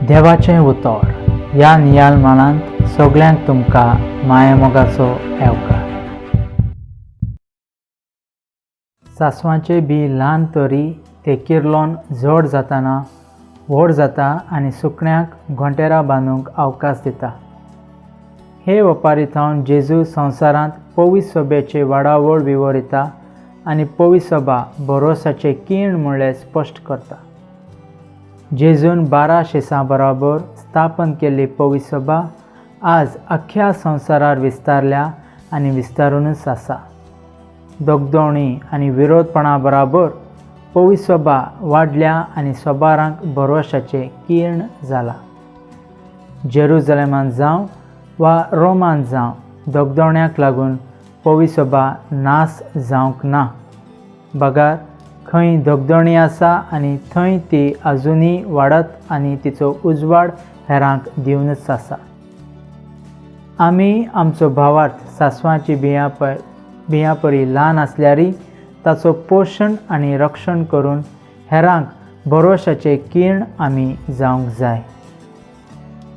देवाचें उतर ह्या नियाल माळांत सगळ्यांक तुमकां मायामोगाचो येवकार. सासवांचे बी ल्हान तरी ते किर्लोन जड जाताना व्हड जाता आनी सुकण्यांक घोंटेरां बांदूंक अवकाश दिता. हे वपारी थावन जेजू संवसारांत पवित्र सभेचे वाडावळ विवरिता आनी पवित्र सभा भरोसाचें किर्ण म्हळ्ळें स्पश्ट करता. जेजून 12 शेसां बराबर स्थापन केल्ली पवित्र सभा आज अख्ख्या संवसारार विस्तारल्या आनी विस्तारुनूच आसा. दगदोणी आनी विरोधपणा बराबर पवित्र सभा वाडल्या आनी सोबारांक भरवशाचें किर्ण जाला. जेरुजलेमान जावं वा रोमान जावं, दगदोण्याक लागून पवित्र सभा नास जावंक ना, बगार खंय दगदोणी आसा आनी थंय ती अजुनूय वाडत आनी तिचो उजवाड हेरांक दिवनच आसा. आमी आमचो भावार्थ सासवांची बियां परी ल्हान आसल्यारय ताचो पोशण आनी रक्षण करून हेरांक भरोशाचें किर्ण आमी जावंक जाय.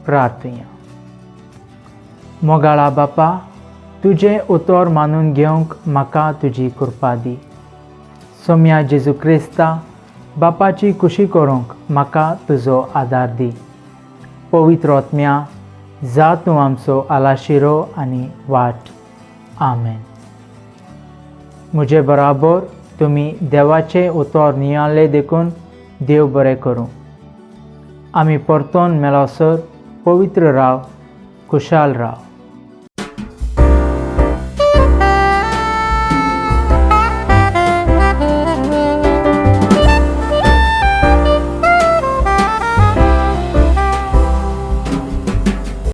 प्रार्थया. मोगाळा बापा, तुजें उतर मानून घेवंक म्हाका तुजी कृपा दी. सोम्या जेजू क्रिस्ता, बापाची खुशी करूंक म्हाका तुजो आदार दी. पवित्र आत्म्या, जा तूं आमचो आलाशिरो आनी वाट. आमेन. म्हजे बराबर तुमी देवाचें उतर नियाळ्ळें देखून देव बरें करूं. आमी परतोन मेलोसर पवित्र राव, खुशाल राव.